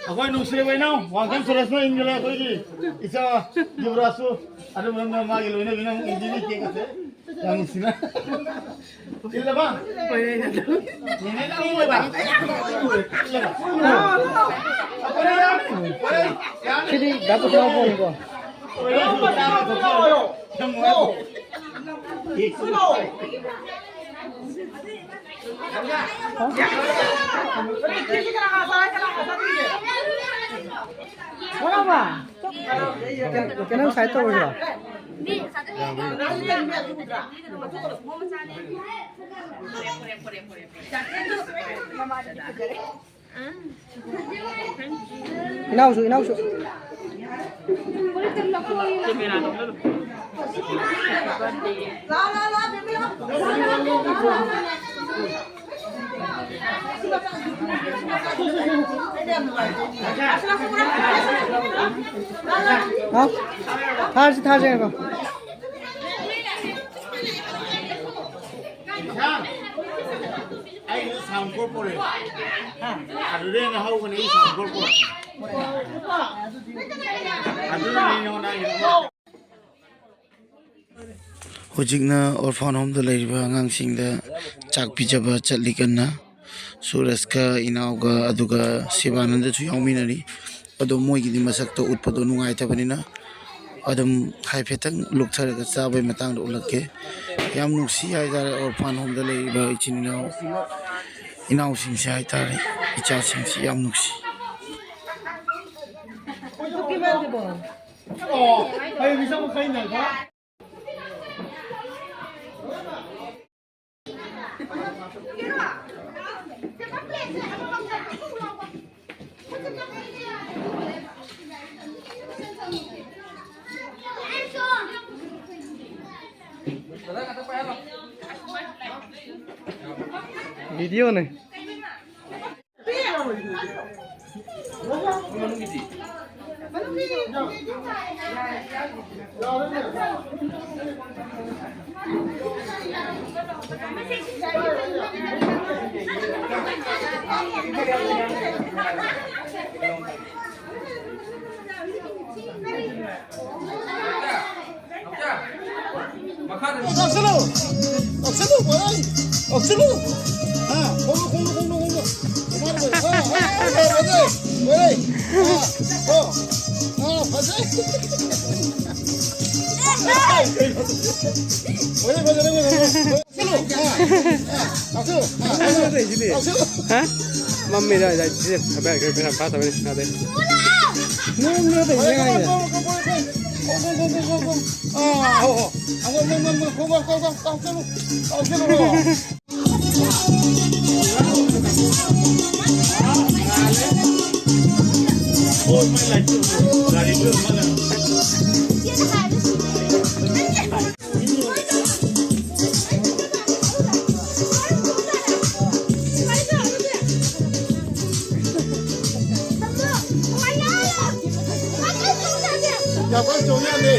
ꯑꯩꯈꯣꯏ ꯅꯨꯡꯁꯤꯔꯕ ꯏꯅꯥꯎ ꯋꯥꯡꯈꯩ ꯁꯨꯔꯦꯁꯅ ꯏꯟꯈ꯭ꯔꯦ ꯑꯩꯈꯣꯏꯒꯤ ꯏꯆꯥ ꯌꯨꯕꯔꯥꯖꯁꯨ꯫ ꯑꯗꯨ ꯃꯔꯝꯅ ꯃꯥꯒꯤ ꯂꯣꯏꯅꯕꯤꯅ ꯑꯃꯨꯛ ꯏꯟꯗꯤꯅꯤ ꯀꯦꯛ ꯑꯁꯦ꯫ ꯌꯥꯝ ꯅꯨꯡꯁꯤꯅ꯫ ꯏꯜꯂꯕ? ꯅꯦꯅꯦ ꯅꯪ ꯑꯣꯏꯕ? ꯏꯜꯂꯕ? ꯁꯤꯗꯤ ꯗꯥ ꯄꯨꯊꯣꯛꯑ ꯄꯣꯠꯅꯤꯀꯣ꯫ ꯀꯩꯅꯣꯝ ꯁꯥꯏꯠ ꯇꯧꯔꯁꯤꯔꯣ? ꯏꯅꯥꯎꯁꯨ, ꯏꯅꯥꯎꯁꯨ꯫ ꯍꯥ? ꯊꯥꯔꯁꯤ, ꯊꯥꯔꯁꯤ, ꯉꯥꯏꯈꯣ꯫ ꯑꯩꯒꯤꯁꯨ ꯁꯥꯎꯟ ꯀꯣꯔꯄꯣꯔꯦꯠ꯫ ꯑꯗꯨꯗꯩ ꯍꯦꯟꯅ ꯍꯧꯕꯅꯦ ꯑꯩ ꯁꯥꯎꯟ ꯀꯣꯔꯄꯣꯔꯦꯠ꯫ ꯑꯗꯨꯅꯅꯦ ꯅꯉꯣꯟꯗ ꯍꯥꯏꯔꯤꯗꯣ꯫ ꯍꯧꯖꯤꯛꯅ orphan home ꯗ ꯂꯩꯔꯤꯕ ꯑꯉꯥꯡꯁꯤꯡꯗ ꯆꯥꯛ ꯄꯤꯖꯕ ꯆꯠꯂꯤ ꯀꯟꯅ꯫ ꯁꯨꯔꯖꯀ ꯏꯅꯥꯎꯒ ꯑꯗꯨꯒ ꯁꯤꯕꯥꯅꯟꯗꯁꯨ ꯌꯥꯎꯃꯤꯟꯅꯔꯤ꯫ ꯑꯗꯣ ꯃꯣꯏꯒꯤꯗꯤ ꯃꯁꯛꯇꯣ ꯎꯠꯄꯗꯣ ꯅꯨꯡꯉꯥꯏꯇꯕꯅꯤꯅ ꯑꯗꯨꯝ ꯍꯥꯏꯐꯦꯠꯇꯪ ꯂꯨꯞꯊꯔꯒ ꯆꯥꯕꯒꯤ ꯃꯇꯥꯡꯗ ꯎꯠꯂꯛꯀꯦ꯫ ꯌꯥꯝ ꯅꯨꯡꯁꯤ ꯍꯥꯏꯇꯥꯔꯦ, orphan homeꯗ ꯂꯩꯔꯤꯕ ꯏꯆꯤꯟ ꯏꯅꯥꯎ, ꯏꯅꯥꯎꯁꯤꯡꯁꯦ ꯍꯥꯏꯇꯥꯔꯦ, ꯏꯆꯥꯁꯤꯡꯁꯤ ꯌꯥꯝ ꯅꯨꯡꯁꯤ꯫ Video ꯅꯦ꯫ ꯃꯈꯥꯗ ꯀꯛꯁꯤꯜꯂꯨ! ꯀꯛꯁꯤꯜꯂꯨ, ꯕꯣꯔꯥ! ꯀꯛꯁꯤꯜꯂꯨ! ꯑꯥ, ꯈꯣꯡꯂꯨ, ꯈꯣꯡꯂꯨ, ꯈꯣꯡꯂꯨ, ꯈꯣꯡꯂꯨ! ꯃꯈꯥꯗ ꯕꯣꯔꯥ! ꯑꯥ, ꯑꯥ, ꯐꯖꯩ! ꯐꯖꯩ! ꯑꯣ! ꯑꯥ, ꯐꯖꯩ! ꯕꯣꯔꯥ, ꯐꯖꯔꯦ, ꯐꯖꯔꯦ! ꯀꯛꯁꯤꯜꯂꯨ! ꯑꯥ, ꯑꯥ, ꯀꯛꯁꯤꯜꯂꯨ! ꯑꯥ, ꯀꯛꯁꯤꯜꯂꯨ! ꯍꯥ? ꯃꯝꯃꯤꯗ, ꯁꯤꯁꯦ ꯐꯕ ꯌꯥꯏ, ꯀꯩꯅꯣ ꯐꯥꯠꯇꯕꯅꯤ, ꯌꯥꯗꯦ꯫ ꯅꯣꯡꯅ ꯇꯧꯔꯤꯁꯦ ꯀꯥꯏꯗ? ꯌꯥꯝ ꯀꯟꯅ ꯆꯣꯡ ꯌꯥꯗꯦ꯫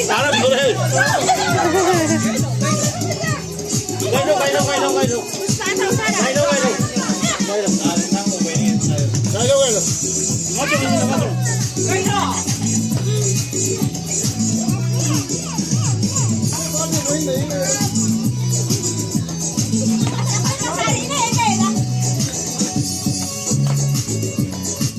ꯆꯥꯔꯝꯗꯣꯔꯦ꯫ ꯀꯩꯅꯣ, ꯀꯩꯅꯣ, ꯀꯩꯅꯣ, ꯀꯩꯅꯣ? ꯀꯩꯅꯣ, ꯀꯩꯅꯣ? ꯀꯩꯅꯣ? ꯀꯩꯅꯣ, ꯀꯩꯅꯣ? ꯀꯩꯅꯣ?